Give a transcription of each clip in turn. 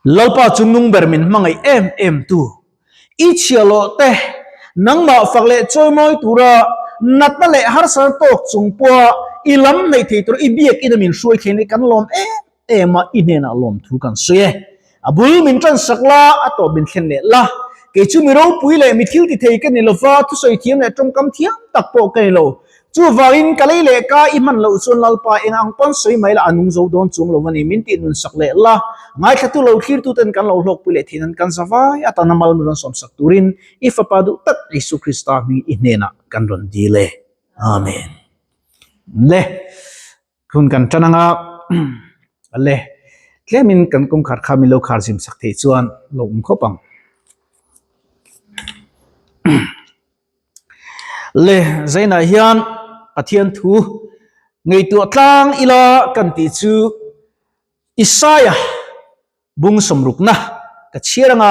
Lalpa chungnung ber min hmangaih em em tu, i chhiahhlawh te nangmah fak leh chawimawi tura natna leh harsatna tawk chung pawha i lam hnaih thei tura i biakina min hruai thleng hi kan lawm em em a, i hnenah lawmthu kan sawi e. A bul min ṭansak la, a tawp min thlen leh la. Kei chu mi ropui leh mi thil ti thei ka ni lova, thusawi thiam leh ṭawngkam thiam tak pawh ka ni lo. Chuvangin ka lei leh ka i hman loh chuan Lalpa eng ang pawn sawi mai la a nung zo dawn chuang lo a ni, min tih nun sak leh la. Ngaithlatu lo thlirtuten kan lo hlawkpui leh thin an kan za vai atana mal min rawn sawmsak turin i Fapa duh tak Isu Krista hming i hnenah kan rawn dil e. Amen. Le. Hun kan tan anga le tlemin kan kawngkhar kha min lo khar zim sak theih chuan lo awm khawp ang. Le zainah hian Pathian thu ngaihtuah tlang ila kan tih chu Isaiah bung sawmrukna ka chhiar anga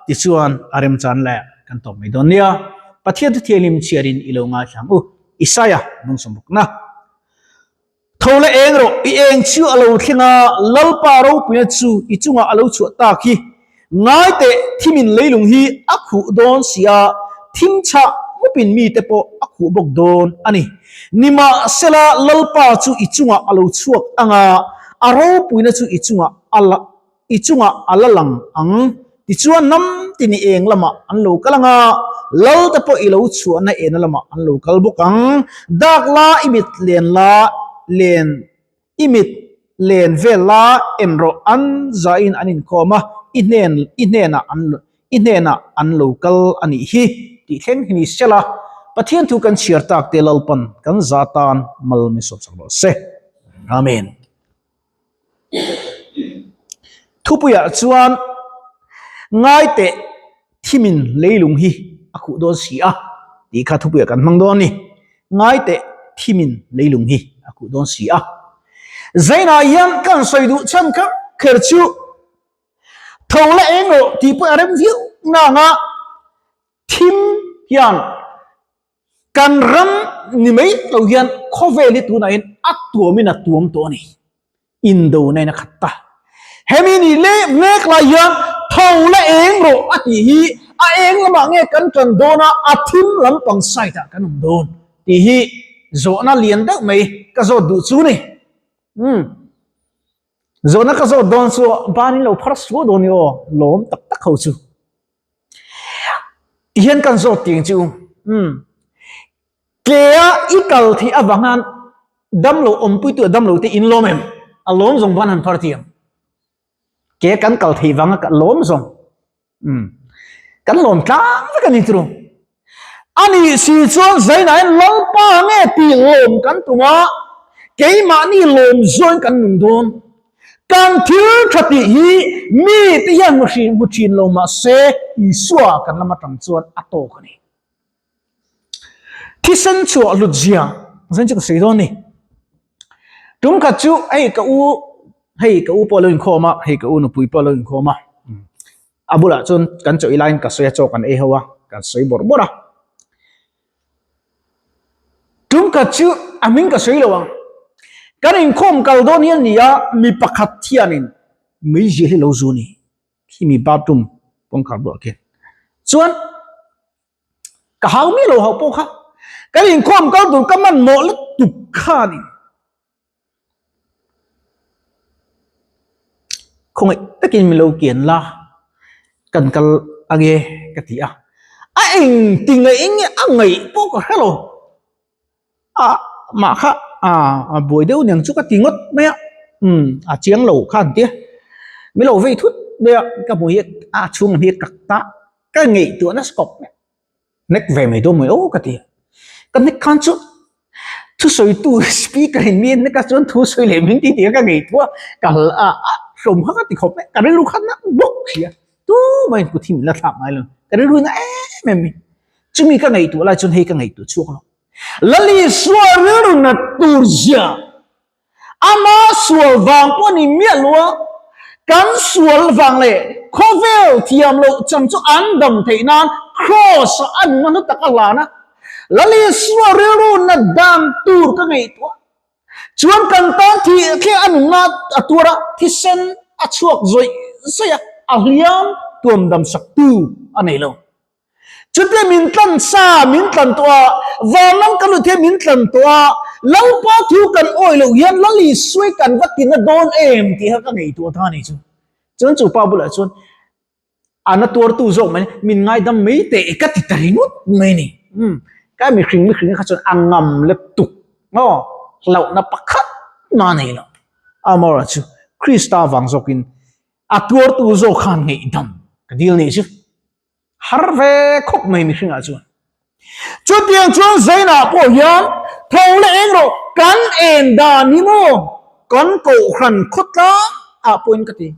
tichuan a remchan leh kan tawp mai dawn nia. Pathian thu thianghlim chhiarin i lo ngaithla ang u. Isaiah bung sawmrukna. Tho la eng rawh, i eng chu a lo thleng a, Lalpa ropuina chu i chungah a lo chhuah tak hi. Ngai teh, thimin leilung hi a khuh dawn si a, thim chhah mupin mite pawh a khuh bawk dawn a ni. Nimahsela, Lalpa chu i chungah a lo chhuak ang a, a ropuina chu i chungah a la i chungah a la lang ang. Tichuan, hnam tin i eng lamah an lo kal ang a, Lalte pawh i lo chhuahna ena lamah an lo kal bawk ang. Dak la i mit len la len I mit len vel la en rawh an zain an inkhawm a, i hnen i hnenah an i hnenah an lo kal a nih hi tih thleng hi ni sela, Pathian thu kan chhiar tak te Lalpan kan za tan mal min sawm sak rawh se. Amen. Thupuiah chuan ngai teh thimin leilung hi a khuh dawn si a tih kha thupuiah kan hmang dawn a ni. Ngai teh thimin leilung hi a khuh dawn si a. Zainah hian kan sawi duh chhan kher kher chu tho la eng rawh tih pawh a rem viau nanga thim hian Kan ram ni mai lo hian khawvel hi tunah hian a tuamin a tuam tawh a ni. Indo na in a khat ta. Hemi ni leh mek lai hian tho la eng rawh a tih hi a eng lamah nge kan tan dawn a, a thim lampang side ah kan awm dawn tih hi zawhna lian deuh mai ka zawt duh chu ni. Umm. Zawhna ka zawt dawn chu banin lo phar suau dawn ni aw, lawm tak tak ho chu. Ti hian kan zawt ting chu umm Tlea i kal theih avang hian damlo awmpuitu a damlo te in lawm em? A lawm zawng ban han phar thiam. Ke kan kal theih vanga ka lawm zawng umm kan lawm tlang vek a ni chu. A nih si chuan zainah hian Lalpa nge tih lawm kan tum a, keimahni lawm zawin kan nung dawn. Kan thil tha tih hi mite hian hmu hrin hmu thin lo mah se Isua kan lam atang chuan a tawk a ni. Thisen chhuah hlut zia zain chu ka sawi dawn a ni. Tum khat chu hei ka u hei ka u pawh a lo inkhawm a, hei ka u nupui pawh a lo inkhawm a. A bulah chuan kan chaw ilaiin ka sawi a, chaw kan ei ho a, kan sawi bawrh bawrh a. Tum khat chu a hming ka sawi lo ang. Kan inkhawm kal dawn hian ni a, mi pakhat hianin meizia hi lo zu ni. Khi mi bathroom kawngkhar bulah khian. Chuan ka hau miah lo hauh pawh kha. Kan inkhawm kal tur ka hmanhmawh lutuk khanin Khawngaih takin min lo kian la, kan kal ange ka ti a. A eng ti ngaih nge a ngaih pawh ka hre lo. A mah kha a buai deuh niang chu ka ti ngawt mai a, umm a chiang lo kha an ti a. Min lo vei thut mai a, ka hmu hi a chhung lam hi ka ta ka ngaihtuah nasa khawp mai. Hnek ve mai dawn mai aw ka ti. Ka hnek khan chu thusawitu speaker in mi hnek a chuan thu sawi leh min ti tih ka ngaihtuah a, ka a hlawm kha ka ti khawp mai. Ka rilru kha nak bawk si a, tumah in kut hi min la thlak ngai lo. Ka rilru in a em em mai. Chumi ka ngaihtuah lai chuan hei ka ngaihtuah chhuak lo. Lali Isua rilru nat tur zia Ama sual vang pawh ni miah lo a, kan sual vang leh khawvel thiam loh chang chu an dam theih nan Kraws ah a nuna hnu tak a hlan a. Lal Isua rilru nat dan tur ka ngaihtuah chuan kan tan thih thleng a nunna a tuar a, thisen a chhuak zawih zawih a, a hliam tuam dam sak tu a nei lo. Chutia min tlan sa, min tlan tawh a, vanram kan lut hian min tlan tawh a, Lalpa thu kan awih loh hian Lal Isuai kan va tina dawn em tih kha ka ngaihtuah ta a ni chu. Chuan chu pa bulah chuan a na tuartu zawk mai min ngaidam mai teh ka ti ta ringawt mai ni. Umm ka mihring mihring kha chuan a ngam let tuk maw hlauhna pakhat mah nei lo. Amaherawhchu chu Krista vang zawkin a tuartu zawk khan ngaihdam ka dil nih chu. Har ve khawp mai mihringah chuan. Chutiang chuan Zainah pawh hian tho leh eng rawh kan en dan hi maw kan kohhran khawtlang ah pawhin ka ti.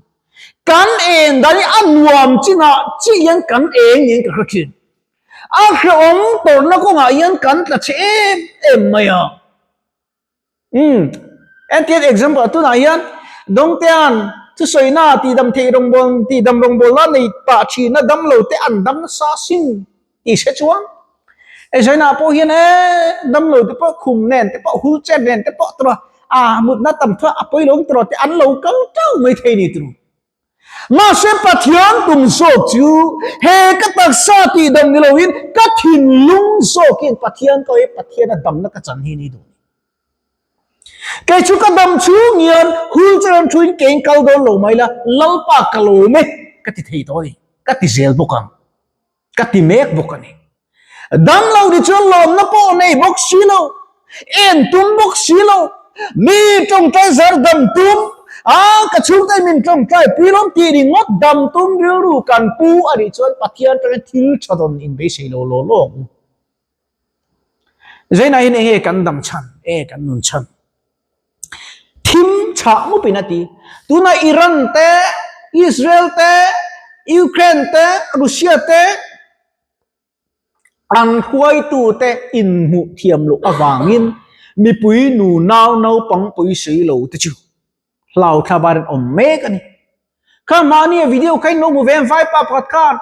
Kan en dan hi a nuam chinah chiah hian kan eng niin ka hre thin. A hrehawm tawrhna kawngah hian kan tla chhe em em mai a. Umm, entir example tunah hian Dawngtean thusawiina tihdam theih rawngbâwl tihdam rawngbâwlna nei pah ṭhina damlo te an dam nasa sin tih hre chuan Zainah pawh hian e damlo te pawh khum nen te pawh wheelchair nen te pawh tura a mutna tam thua a pawi lo tawh te an lo kal ṭeuh mai thei ni turu. Mahse Pathian tum zawk chu he ka taksa tihdam ni loin ka thinlung zawkin Pathian ka awih Pathiana damna ka chan hi ni duh ni. Kei chu ka dam chhung hian wheelchair an thuin kein kal dawn lo mai la Lalpa ka lawm e ka ti thei tawh a ni, ka ti zel bawk ang. Ka ti mek bawk a ni. Dam lo ni chuan lawmna pawh nei bawk si lo, en tum bawk si lo, mi tawngtai zar dam tum, a ka chhungte min tawngtai pui lawm tih ringawt dam tum rilru kan pu a nih chuan Pathian atangin thil tha dawn inbeisei lo law law ang u. Zainah hian enge kan dam chhan, enge kan nun chhan? Thim chhah ngawpin a ti. Tuna Iran te, Israel te, Ukraine te, Russia te an hruaitu te inhmuh thiam loh avangin mipui nu nau naupang pawisei lo te chu hlau thla bar in awm mek a ni. Kha mahni a video kha in lo hmu ve em vai pa pakhat khan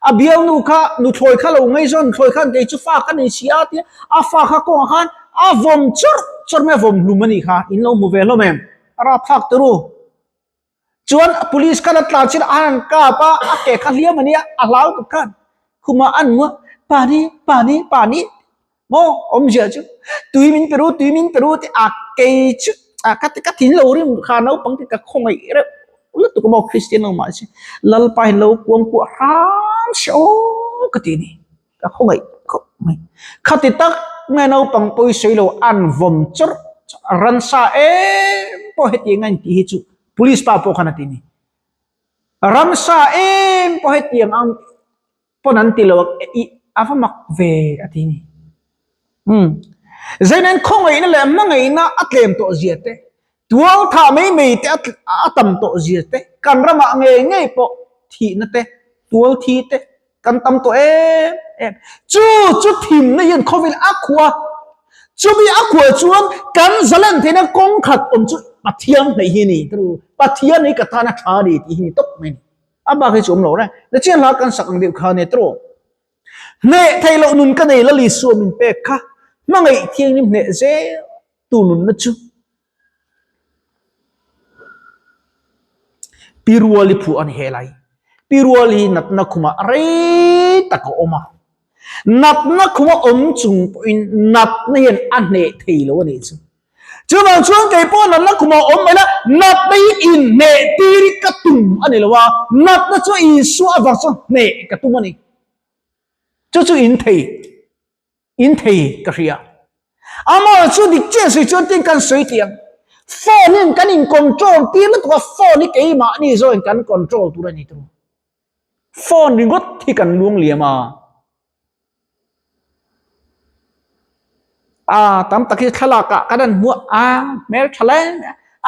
a bialnu kha nuthlawi kha lo ngaihzawn nuthlawi khan kei chu fa ka nei si a tia a fa kha kawngah khan a vawm chawrh chawrh mai a vawm hlum a nih kha in lo hmu ve hlawm em a rapthlak turu chuan police khan a tlan chin a han kap a a ke kha hliam a nia a hlau tuk khan khumah an hmu a pani pani pani Maw awmzia chu tui min pe ru tui min pe ru tih a kei chu a ka ka thin lo rim kha naupang te ka khawngaih reuh lutuk a maw Kristian lo mah se Lalpa hi lo kuang kuah hram se aw ka ti a ni ka khawngaih khawp mai khati tak nge naupang pawisawi lo an vawm chawrh chawrh a ransa em pawh hetiang a intih hi chu police pa pawh khan a ti a ni ramsa em pawh hetiang ang pawn an ti lo a i a va mak ve a ti ni. Umm Zainain khawngaihna leh hmangaihna a tlem tawh zia te, tual thah mai mai te a tam tawh zia te, kan ramah ngei ngei pawh thihna te, tual thi te kan tam tawh em em. Chu chu thimna hian khawvel a khuah a, chumi a khuah chuan kan zalen theihna kawng khat awm chu Pathian hnaih hi a ni. Pathian hi ka tana tha a ni tih hi ni tawp mai a ni. A bak hi chu awm lo reng. Na chian hla kan sak ang deuh kha nia tawh. Hneh theih loh nun ka nei Lal Isua min pek kha hmangaih thianghlim hneh zel tu nunna chu. Pi Ruali phuah a ni he lai. Pi Ruali hi natna khumah rei tak a awm a. Natna khuma awm chung pawhin natna hian a hneh thei lo a nih chu. Chuvang chuan kei pawh natna khumah awm mai la, natna hi inhneh tir hi ka tum a ni lo a, natna chu Isua avang chuan hneh ka tum a ni. Chu chu in thei, in thei ka hria. Amah chu dik chiah sawi chuan tin kan sawi tih ang. Phone in kan in control tir lutuk a, phone hi keimahni zawhin kan control tur a ni tur. Phone ringawt hi kan luang liam a. A tam tak hi thlalak ah kan an hmuh a hmel tha lai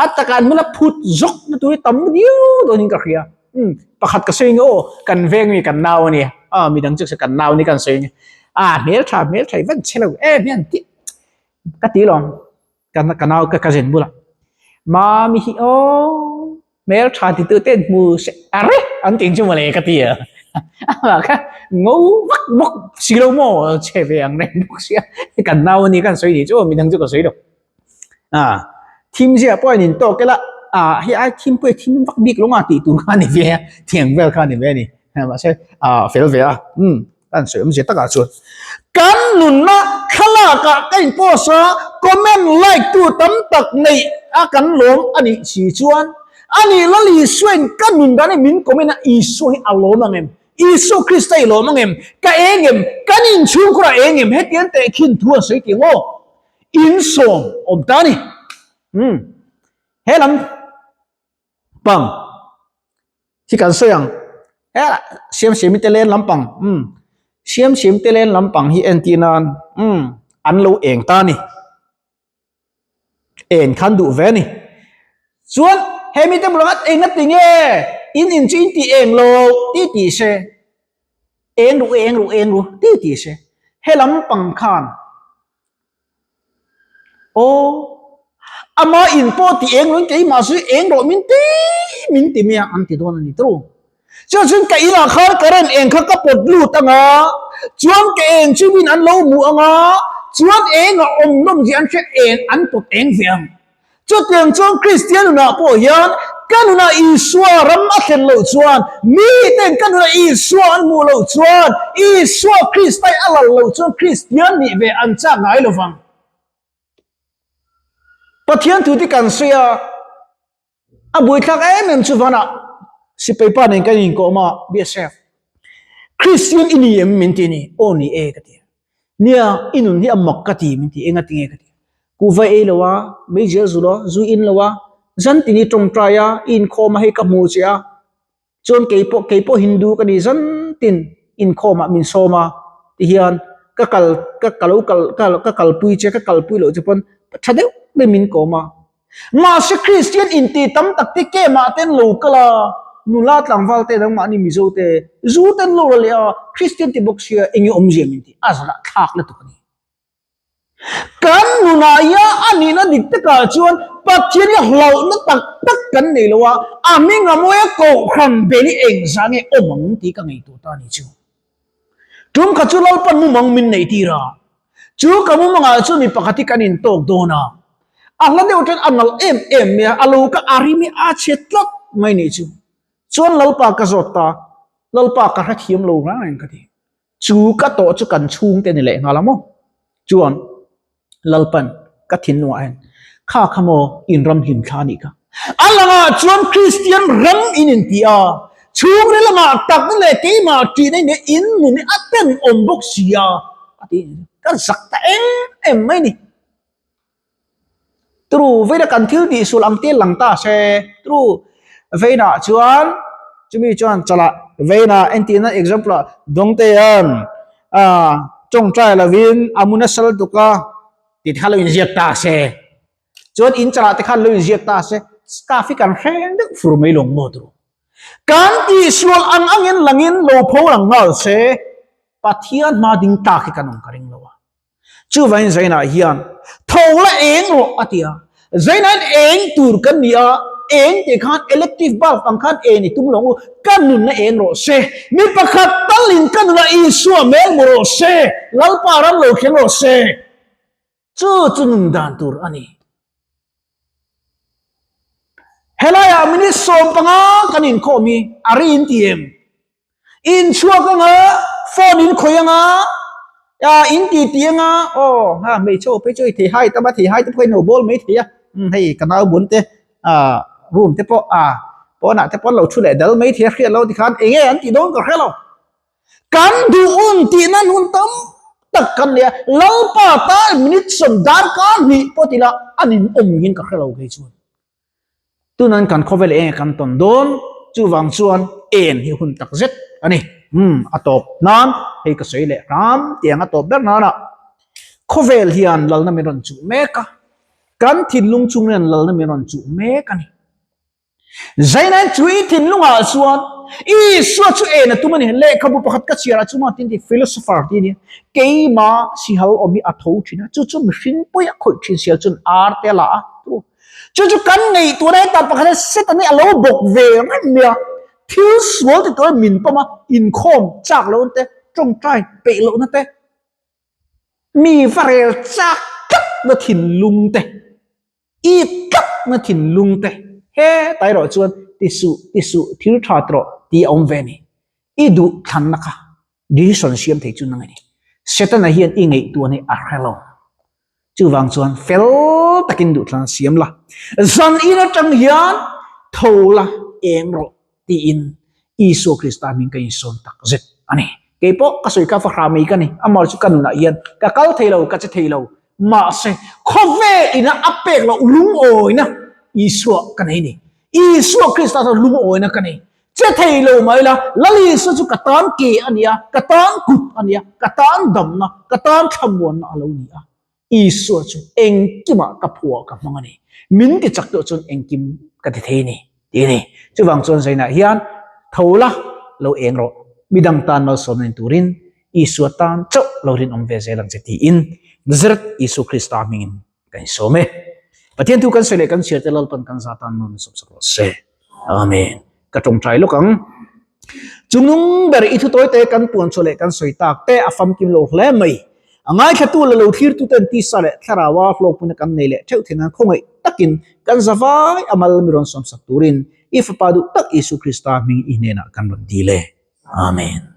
a takah an hmuna phut zawk na tur hi tam viau dawn in ka hria um pakhat ka sawi nge aw kan veng mi kan nau ania a midang chu kan nau ni kan sawi nge a hmel tha hmel tha i van che lo em hian tih ka ti lawm Ka ka nau ka cousin bulah Mami hi aw hmel tha ti tu ten hmu se are an tih chu mawle ka ti a amah kha ngo vak bawk si lo maw che ve ang reng bawk sia kan nau ani kan sawi ni chu midang chu ka sawi lo a thim zia pawh in tawk ila. ah hei ai thim pawh hi thim vak bik lo nga tih tur kha a ni ve a, thiang vel kha a ni ve a ni. Mahse ah fel ve a, umm ka han sawi awmzia takah chuan kan nunna thlalak ah ka in post a, comment like tu tam tak neih a kan lawm a nih si chuan a nih Lal Isuain ka nun dan hi min comment a Isua hi a lawm ang em? Isua Krista i lawm ang em? Ka eng em? Kan inchhungkhur ah eng em? Hetiang tehkhin thu an sawi tih maw? Insawm awm ta a ni. Umm. He lam pang hi kan sawi ang. He Siamsiami te len lampang umm Siamsiami te len lampang hi entir nan umm an lo eng ta a ni. En khan duh ve a ni. Chuan he mite bulah khan eng a ti nge in in chu in ti eng lo ti ti se eng ru eng ru eng ru ti ti se he lampang khan Aw, ama in pawh ti eng loin keimah chu eng rawh min ti min ti mai a, an ti dawn a ni tawh. Chuan chuan ka inah khan current eng kha ka pawt lut ang a, chuan ka eng chu min an lo hmuh ang a, chuan eng a awm nawm zia an hria eng an pawt eng ve ang. Chutiang chuan Kristian nunah pawh hian ka nunah Isua ram a thlen loh chuan, miten ka nunah Isua an hmuh loh chuan, Isua Kristai a lal loh chuan Kristian nih ve an chak ngai lo vang. Pathian thu te kan sawi a, a buaithlak em em chu vanah sipai pa nen kan inkawm a, BSF, Kristian i ni em min ti a ni, aw ni e ka ti a. Nia, i nun hi a mak ka ti min ti, enga tinge ka ti. Kuhva ei lo a, meizial zu lo, zu in lo a, zan tin i tawngtai a, i inkhawm a hei ka hmu che a, chuan keipawh keipawh Hindu ka ni zan tin inkhawm ah min sawm a tihian ka kal ka ka lo kal ka ka kalpui che ka kalpui loh che pawn tha deuh deuh min kawm a. Mahse Kristian inti tam tak te kemah ten lo kal a, nula tlangval te nangmahni Mizo te zu ten lo la leh a, Kristian ti bawk sia enge awmzia min ti a zarah thlak lutuk a ni. Kan nunah hian a nihna dik takah chuan Pathian hi hlauhna tak tak kan nei lo a, a hming a mawi a kohhran bel hi engzah nge awm ang tih ka ngaihtuah ta a ni chu. Tum kha chu Lalpan mumang min neih tir a, chu ka mumangah chuan mi pakhat hi kan intawk dawn a, a hla deuh ṭan a nalh em em mai a, a lo ka a rim hi a chhe tlat mai nih chu. Chuan Lalpa ka zawt ta, Lalpa ka hrethiam lo reng reng ka ti. Chu ka tawh chu kan chhungte ni leh nghal a maw? Chuan Lalpan ka thinlungah hian kha kha maw in ram hlim thla a nih kha. A langah chuan Kristian ram in inti a, chhungri lamah takna leh keimah ṭihna in in nun hi a tenawm bawk si a, a ti a ni. Ka zak ta em em mai a ni. Tru veina kan thil tih sul ang te lang ta se tru veina chuan chumi chuan chalah veina entirna example ah dawngtean ah tawngtai lovin a mun a sal tuk a tih te kha lo inziak ta se chuan in chalah te khan lo inziak ta se staff hi kan hreng deuh fur mai lawng maw tru kan tihsual ang angin langin lo pho lang nghal se Pathian hma ding tak hi kan awm ka ring lo a. Chuvangin Zainah hian tho la eng rawh a ti a. Zainah hian eng tur kan ni a, eng tih khan electric bulb ang khan en i tum lo ang u, ka nunna eng rawh se, mi pakhat talin ka nunah Isua hmel hmu rawh se, Lalpa ram lo thleng rawh se. Chu chu nun dan tur a ni. Helaiah minute 15 kan inkhawm hi a ri in ti em? In chhuak anga, phone in khawih anga, in ti ti anga, aw ha hmeichhe aw phei chu hei thei hai tam a, thei hai te pawh hi no bawl mai thei a, hei ka nau bun te room te pawh pawnah te pawh an lo thu leh dal mai thei a hriat lo tikhan eng nge an tih dawn ka hre lo. Kan duh un tih nan hun tam tak kan nei a, Lalpa tan minute sawm darkar hnih pawh tila an inawm ngin ka hre lo kei chuan. Tunan kan khawvel eng kan tawn dawn, chuvang chuan en hi hun tak zet a ni. Umm a tawp nan hei ka sawi leh hram tiang a tawp ber nana khawvel hian lalna min rawn chuh mek a, kan thinlung chung hian lalna min rawn chuh mek a ni. Zainain chu i thinlungah chuan Isua chu en a tum a ni. Lehkhabu pakhat ka chhiarah chuan tin ti philosopher ti a nia. Keima sihal awm hi a tho thin a, chu chu mihring pawih a khawih thin sial chuan ar te a la a. Chu chu kan ngaihtuahna hetah pakhat hian Satan hi a lo bawk ve reng mai a. Thil sual ti tur min pawm a, inkhawm chak lohna te, tawngtai peih lohna te, mi va rel chak tlatna thinlung te. I tlatna thinlung te. Hetai erawh chuan ti suh, ti suh, thil tha ti rawh tih a awm ve a ni. I duh thlanna kha decision siam thei chu nang a ni. Setana hian i ngaihtuahna hi a hre lo. Chuvang chuan fel takin duh thlan siam la. Zan in atang hian tho la eng rawh tiin Isua Krista hming ka insawn tak zet a ni. Kei pawh ka sawi kha fahra mai ka ni. Amah chu ka nunah hian ka kal thei lo, ka che thei lo. Mahse, khawvel ina a pek loh lungawina Isua ka nei ni. Isua Krista chuan lungawina ka nei. Che thei lo mai la, Lal Isua chu ka tan ke a nia, ka tan kut a nia, ka tan damna, ka tan thlamuanna a lo ni a. Isua chu engkimah ka phuah ka hmang a ni. Min ti chak tawh chuan engkim ka ti thei a ni, ti a ni. Chuvang chuan Zainah hian tho la, lo eng rawh, midang tan malsawmna ni turin Isua tan chauh lo rinawm ve zel ang che tiin Nazareth Isu Krista hmingin kan insawm e. Pathian thu kan sawi leh kan chhiar te Lalpan kan za tan nun sawp sak rawh se. Amen. Ka tawngtai lawk ang. Chungnung ber i thu tawi te kan puan chhuah leh kan sawi tak te a famkim lo hle mai. A ngaithlatu la lo thlirtu ten tisa leh thlaraua hlawkpuna kan nei leh theuh theih nan khawngaih takin kan zavai a mal mi rawn sawmsak turin i Fapa duh tak Isu Krista hming i hnenah kan rawn dil e. Amen.